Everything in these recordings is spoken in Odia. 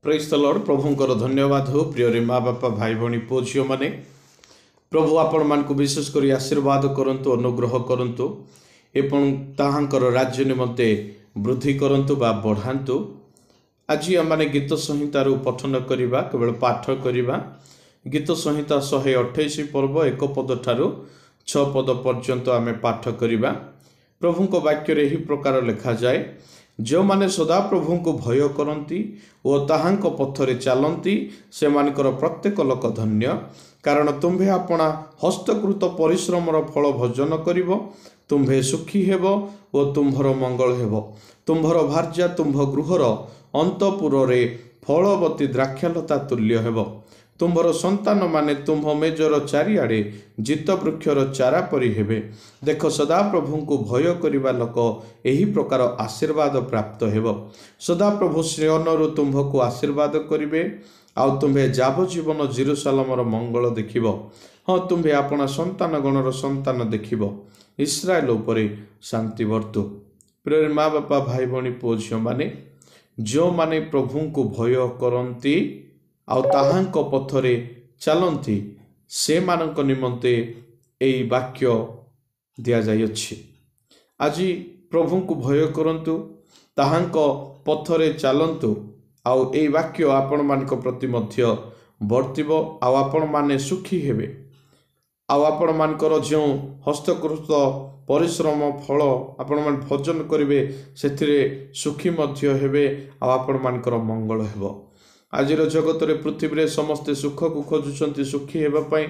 ପ୍ରେଜ୍ ଦ ଲର୍ଡ। ପ୍ରଭୁଙ୍କର ଧନ୍ୟବାଦ ହେଉ। ପ୍ରିୟରେ ମା ବାପା, ଭାଇ ଭଉଣୀ, ପୁଅ ଝିଅମାନେ, ପ୍ରଭୁ ଆପଣମାନଙ୍କୁ ବିଶେଷ କରି ଆଶୀର୍ବାଦ କରନ୍ତୁ, ଅନୁଗ୍ରହ କରନ୍ତୁ ଏବଂ ତାହାଙ୍କର ରାଜ୍ୟ ନିମନ୍ତେ ବୃଦ୍ଧି କରନ୍ତୁ ବା ବଢ଼ାନ୍ତୁ। ଆଜି ଆମମାନେ ଗୀତ ସଂହିତାରୁ ପଠନ କରିବା, କେବଳ ପାଠ କରିବା। ଗୀତ ସଂହିତା 128 ପର୍ବ 1 ପଦ ଠାରୁ 6 ପଦ ପର୍ଯ୍ୟନ୍ତ ଆମେ ପାଠ କରିବା। ପ୍ରଭୁଙ୍କ ବାକ୍ୟରେ ଏହି ପ୍ରକାର ଲେଖାଯାଏ, ଯେଉଁମାନେ ସଦାପ୍ରଭୁଙ୍କୁ ଭୟ କରନ୍ତି ଓ ତାହାଙ୍କ ପଥରେ ଚାଲନ୍ତି, ସେମାନଙ୍କର ପ୍ରତ୍ୟେକ ଲୋକ ଧନ୍ୟ। କାରଣ ତୁମ୍ଭେ ଆପଣା ହସ୍ତକୃତ ପରିଶ୍ରମର ଫଳ ଭୋଜନ କରିବ, ତୁମ୍ଭେ ସୁଖୀ ହେବ ଓ ତୁମ୍ଭର ମଙ୍ଗଳ ହେବ। ତୁମ୍ଭର ଭାର୍ଯ୍ୟା ତୁମ୍ଭ ଗୃହର ଅନ୍ତଃପୁରରେ ଫଳବତୀ ଦ୍ରାକ୍ଷାଲତା ତୁଲ୍ୟ ହେବ। ତୁମ୍ଭର ସନ୍ତାନମାନେ ତୁମ୍ଭ ମେଜର ଚାରିଆଡ଼େ ଜିତ ବୃକ୍ଷର ଚାରା ପରି ହେବେ। ଦେଖ, ସଦାପ୍ରଭୁଙ୍କୁ ଭୟ କରିବା ଲୋକ ଏହି ପ୍ରକାର ଆଶୀର୍ବାଦ ପ୍ରାପ୍ତ ହେବ। ସଦାପ୍ରଭୁ ସିୟୋନରୁ ତୁମ୍ଭକୁ ଆଶୀର୍ବାଦ କରିବେ, ଆଉ ତୁମ୍ଭେ ଯାବଜୀବନ ଯିରୂଶାଲମର ମଙ୍ଗଳ ଦେଖିବ। ହଁ, ତୁମ୍ଭେ ଆପଣା ସନ୍ତାନ ଗଣର ସନ୍ତାନ ଦେଖିବ। ଇସ୍ରାଏଲ ଉପରେ ଶାନ୍ତି ବର୍ତ୍ତୁ। ପ୍ରିୟ ମା ବାପା, ଭାଇ ଭଉଣୀ, ପୁଅ ଝିଅମାନେ, ଯେଉଁମାନେ ପ୍ରଭୁଙ୍କୁ ଭୟ କରନ୍ତି ଆଉ ତାହାଙ୍କ ପଥରେ ଚାଲନ୍ତି, ସେମାନଙ୍କ ନିମନ୍ତେ ଏଇ ବାକ୍ୟ ଦିଆଯାଇଅଛି। ଆଜି ପ୍ରଭୁଙ୍କୁ ଭୟ କରନ୍ତୁ, ତାହାଙ୍କ ପଥରେ ଚାଲନ୍ତୁ, ଆଉ ଏଇ ବାକ୍ୟ ଆପଣମାନଙ୍କ ପ୍ରତି ମଧ୍ୟ ବର୍ତ୍ତିବ, ଆଉ ଆପଣମାନେ ସୁଖୀ ହେବେ। ଆଉ ଆପଣମାନଙ୍କର ଯେଉଁ ହସ୍ତକୃତ ପରିଶ୍ରମ ଫଳ ଆପଣମାନେ ଭୋଜନ କରିବେ, ସେଥିରେ ସୁଖୀ ମଧ୍ୟ ହେବେ, ଆଉ ଆପଣମାନଙ୍କର ମଙ୍ଗଳ ହେବ। ଆଜିର ଜଗତରେ ପୃଥିବୀରେ ସମସ୍ତେ ସୁଖକୁ ଖୋଜୁଛନ୍ତି। ସୁଖୀ ହେବା ପାଇଁ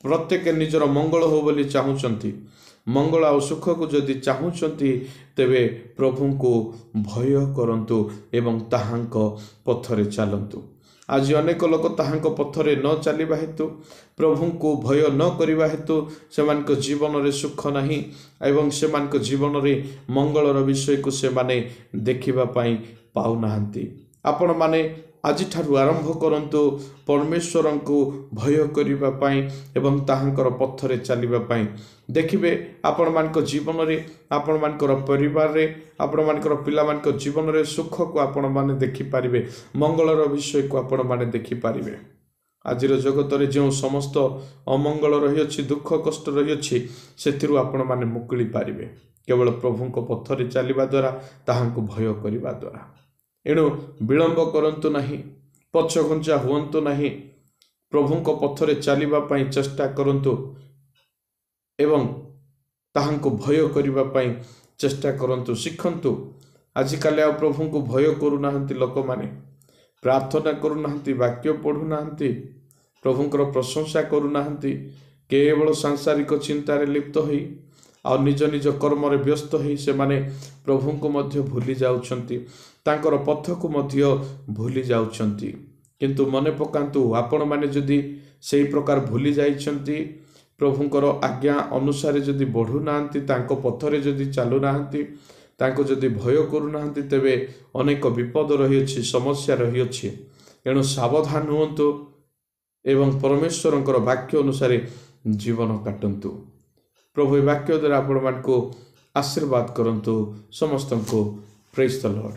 ପ୍ରତ୍ୟେକ ନିଜର ମଙ୍ଗଳ ହେଉ ବୋଲି ଚାହୁଁଛନ୍ତି। ମଙ୍ଗଳ ଆଉ ସୁଖକୁ ଯଦି ଚାହୁଁଛନ୍ତି, ତେବେ ପ୍ରଭୁଙ୍କୁ ଭୟ କରନ୍ତୁ ଏବଂ ତାହାଙ୍କ ପଥରେ ଚାଲନ୍ତୁ। ଆଜି ଅନେକ ଲୋକ ତାହାଙ୍କ ପଥରେ ନ ଚାଲିବା ହେତୁ, ପ୍ରଭୁଙ୍କୁ ଭୟ ନ କରିବା ହେତୁ ସେମାନଙ୍କ ଜୀବନରେ ସୁଖ ନାହିଁ ଏବଂ ସେମାନଙ୍କ ଜୀବନରେ ମଙ୍ଗଳର ବିଷୟକୁ ସେମାନେ ଦେଖିବା ପାଇଁ ପାଉନାହାନ୍ତି। ଆପଣମାନେ ଆଜିଠାରୁ ଆରମ୍ଭ କରନ୍ତୁ ପରମେଶ୍ୱରଙ୍କୁ ଭୟ କରିବା ପାଇଁ ଏବଂ ତାହାଙ୍କର ପଥରେ ଚାଲିବା ପାଇଁ। ଦେଖିବେ ଆପଣମାନଙ୍କ ଜୀବନରେ, ଆପଣମାନଙ୍କର ପରିବାରରେ, ଆପଣମାନଙ୍କର ପିଲାମାନଙ୍କ ଜୀବନରେ ସୁଖକୁ ଆପଣମାନେ ଦେଖିପାରିବେ, ମଙ୍ଗଳର ବିଷୟକୁ ଆପଣମାନେ ଦେଖିପାରିବେ। ଆଜିର ଜଗତରେ ଯେଉଁ ସମସ୍ତ ଅମଙ୍ଗଳ ରହିଅଛି, ଦୁଃଖ କଷ୍ଟ ରହିଅଛି, ସେଥିରୁ ଆପଣମାନେ ମୁକୁଳି ପାରିବେ କେବଳ ପ୍ରଭୁଙ୍କ ପଥରେ ଚାଲିବା ଦ୍ୱାରା, ତାହାଙ୍କୁ ଭୟ କରିବା ଦ୍ୱାରା। ଏଣୁ ବିଳମ୍ବ କରନ୍ତୁ ନାହିଁ, ପଛଘୁଞ୍ଚା ହୁଅନ୍ତୁ ନାହିଁ, ପ୍ରଭୁଙ୍କ ପଥରେ ଚାଲିବା ପାଇଁ ଚେଷ୍ଟା କରନ୍ତୁ ଏବଂ ତାହାଙ୍କୁ ଭୟ କରିବା ପାଇଁ ଚେଷ୍ଟା କରନ୍ତୁ, ଶିଖନ୍ତୁ। ଆଜିକାଲି ଆଉ ପ୍ରଭୁଙ୍କୁ ଭୟ କରୁନାହାନ୍ତି ଲୋକମାନେ, ପ୍ରାର୍ଥନା କରୁନାହାନ୍ତି, ବାକ୍ୟ ପଢ଼ୁନାହାନ୍ତି, ପ୍ରଭୁଙ୍କର ପ୍ରଶଂସା କରୁନାହାନ୍ତି। କେବଳ ସାଂସାରିକ ଚିନ୍ତାରେ ଲିପ୍ତ ହୋଇ ଆଉ ନିଜ ନିଜ କର୍ମରେ ବ୍ୟସ୍ତ ହୋଇ ସେମାନେ ପ୍ରଭୁଙ୍କୁ ମଧ୍ୟ ଭୁଲି ଯାଉଛନ୍ତି, ତାଙ୍କର ପଥକୁ ମଧ୍ୟ ଭୁଲି ଯାଉଛନ୍ତି। କିନ୍ତୁ ମନେ ପକାନ୍ତୁ, ଆପଣମାନେ ଯଦି ସେଇ ପ୍ରକାର ଭୁଲି ଯାଇଛନ୍ତି, ପ୍ରଭୁଙ୍କର ଆଜ୍ଞା ଅନୁସାରେ ଯଦି ବଢ଼ୁନାହାନ୍ତି, ତାଙ୍କ ପଥରେ ଯଦି ଚାଲୁନାହାନ୍ତି, ତାଙ୍କୁ ଯଦି ଭୟ କରୁନାହାନ୍ତି, ତେବେ ଅନେକ ବିପଦ ରହିଅଛି, ସମସ୍ୟା ରହିଅଛି। ଏଣୁ ସାବଧାନ ହୁଅନ୍ତୁ ଏବଂ ପରମେଶ୍ୱରଙ୍କର ବାକ୍ୟ ଅନୁସାରେ ଜୀବନ କାଟନ୍ତୁ। ପ୍ରଭୁ ଏ ବାକ୍ୟ ଦ୍ୱାରା ଆପଣମାନଙ୍କୁ ଆଶୀର୍ବାଦ କରନ୍ତୁ ସମସ୍ତଙ୍କୁ। ପ୍ରେଜ୍ ଦ ଲର୍ଡ।